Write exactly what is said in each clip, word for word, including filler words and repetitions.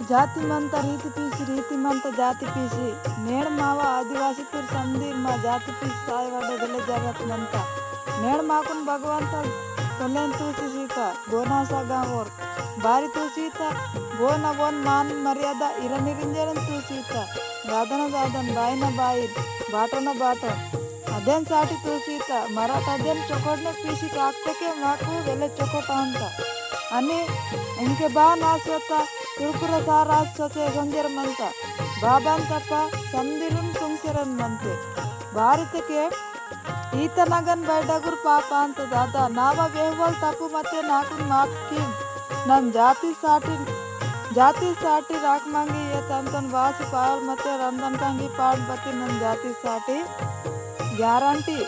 जाति मंता रीति पीसी, रीति मंता जाति पीसी। नेड़ मावा आदिवासी तुर समदीर मा जाति पीसी सायवाडे वेले जरूरत मंता। नेड़ माकुन भगवंता तोलेन तूसी सीता, बोना सा गावोर। बारी तूसीता, बोना बोन मान मर्यादा इरनिरिंजरन तूसीता। गादन गादन, बाईना बाई, बाटोना बाटो। अदेन साटी तूसीता, मराठ अदेन चोकोड़ने पीसी ताकते के माकु वेले चोकोट आंता। अनि इंके बा नासोता, तुरकुरा सारा सोते संजर मंता। बाबान तप्पा, समदिलुन तुंगसेरन मंते। भारत के ईतनगन बैडगुर पापांत दादा, नावा वेहवल तपु मते नाकुन माफ किम। नन जाति साटी, जाति साटी राख मांगी ये तंतन वासी पावल मते रंदन कांगी पाड़ बती नन जाति साटी guarantee।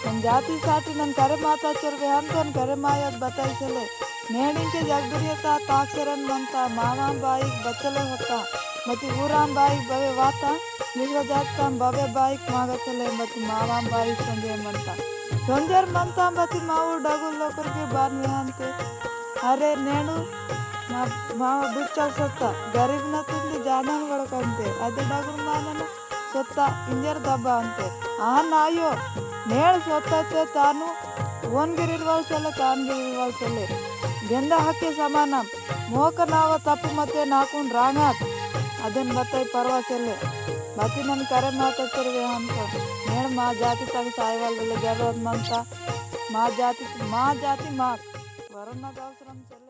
नन जाति साटी नन करे माता चोर वेहंतन करे मायत बताई चले। नेड़िंग के जगदुरिया ता ताकसेरन मंता मामा बाई बचले होता। मती ऊराम बाई बवे वाता। निगरा जात ताम बवे बाई मागा चले मती मामा बाई संजय मंता। संजय मंता मती माऊ डगुल लोकर के बान वेहंते। अरे नेड़ू मा-, मामा बुच्चा सत्ता। गरीब न तुंदी जानान वड़कंते। अदे डगुल मानन सोत्ता इंजर दब्बा अंते। आ नायो, नेड़ सोत्ता ते तानु ओन गिरिरवाल सेले, तान गिरिरवाल सेले। गेंदा हके समानम। मोक नावा तप्पु मते नाकुन रांगात। अदेन बताई परवा सेले। बती नन करे माता तेरवे हमको। नेड़ मा जाति तक सायवाल वेले जरूरत मंता। मा जाति, मा जाति माक। वरना गावसरम सेले।